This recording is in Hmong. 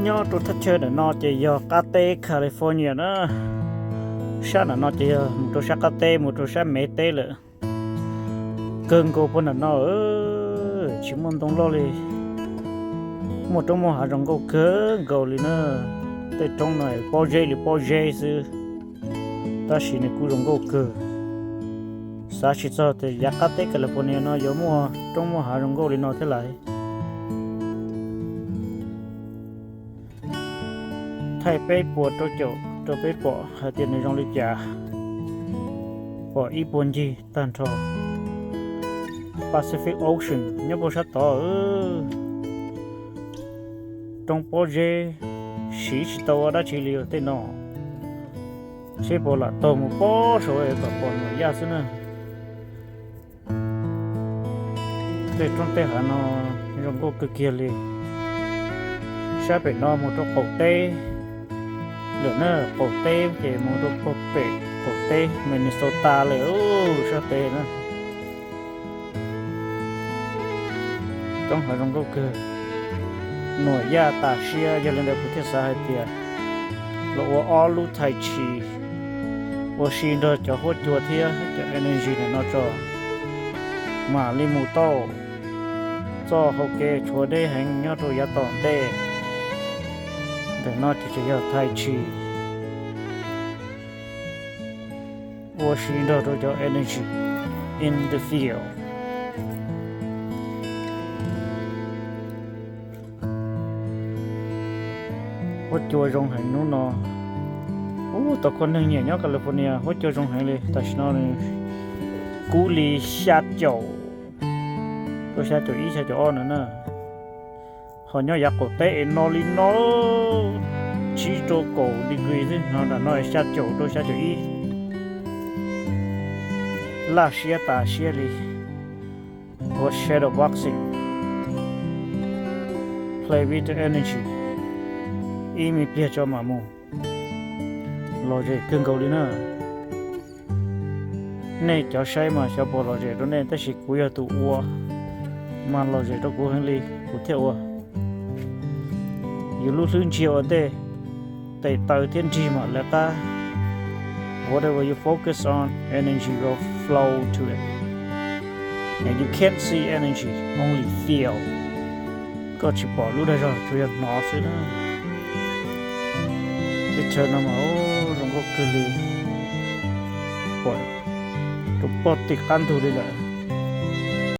Nyob rau thaj chaw ntawm no ces yog qab teb California na. Sab ntawm no ces yog mus rau sab qab teb, mus rau sab mev teb lawm. Kawg nkaus puag ntawm no, tsis muaj ntoo loj li. Muaj roob muaj hav zoo nkauj kawg nkaus li na. Tej roob no pob zeb li pob zeb xwb, tab sis nws kuj zoo nkauj kawg. Xav tsis txog tias yav qab teb California no yuav muaj roob muaj hav zoo nkauj li no thiab lawm. Thaij peb puas rau caum rau peb pom hais tias nws zoo li cas. Pom ib puag ncig tag nrho Pacific Ocean nyob puag sab tod. Roob pob zeb, siv tsis tau ua dab tsi li tej no. Seb puas lam taug mus pob saud kom pom Nuam Yaj xwb na. Tej roob tej hav no zoo nkauj kawg kiag li. Sab pem no mus rau qaum teb lawm na, qaum teb ces mus rau puag pem qaum teb Minnesota lawm sab pem na. Roob hav zoo nkauj kawg. Nuam Yaj tas siab, yog li ntawd kuv thiaj xav hais tias los ua ob lub tai chi, ua si nrog cov huab cua thiab cov energy ntawm no tso, mam li mus tau. Txoj hau kev tshuav deb heev nyob rau yav tom ntej. Ntawm no ces tseem yog tai chi, ua si nrog rau cov energy in the field. Huab cua zoo heev hnub no. Ub, tau koj neeg nyiam nyob California huab cua zoo heev li. Tam sim no nws kub li xya caum, rau xya caum ib xya caum ob no na. Ho nyob yav qaum teb es no li no, tsib rau kaum degree xwb, ho nram no xya caum rau xya caum ib. Laj siab tas siab li. Ua shadow boxing, play with the energy, ib me pliag tso mam mus. Lom zem kawg nkaus li na. Nej cov saib mas xyov puas lom zem rau nej, tab sis kuv yog tus ua mas lom zem rau kuv heev li, kuv thiaj ua. Yus lub hlwb ntsiag ua ntej, tes taw thiab nrig mam lawv qab. Whatever you focus on, energy will flow to it. And you can't see energy, only feel. Koj tsis pom lub dag zog, tsuas yog hnov xwb na. Teb chaws no mas zoo nkauj kawg li. Pom rau pog tim qab ntug li lawm.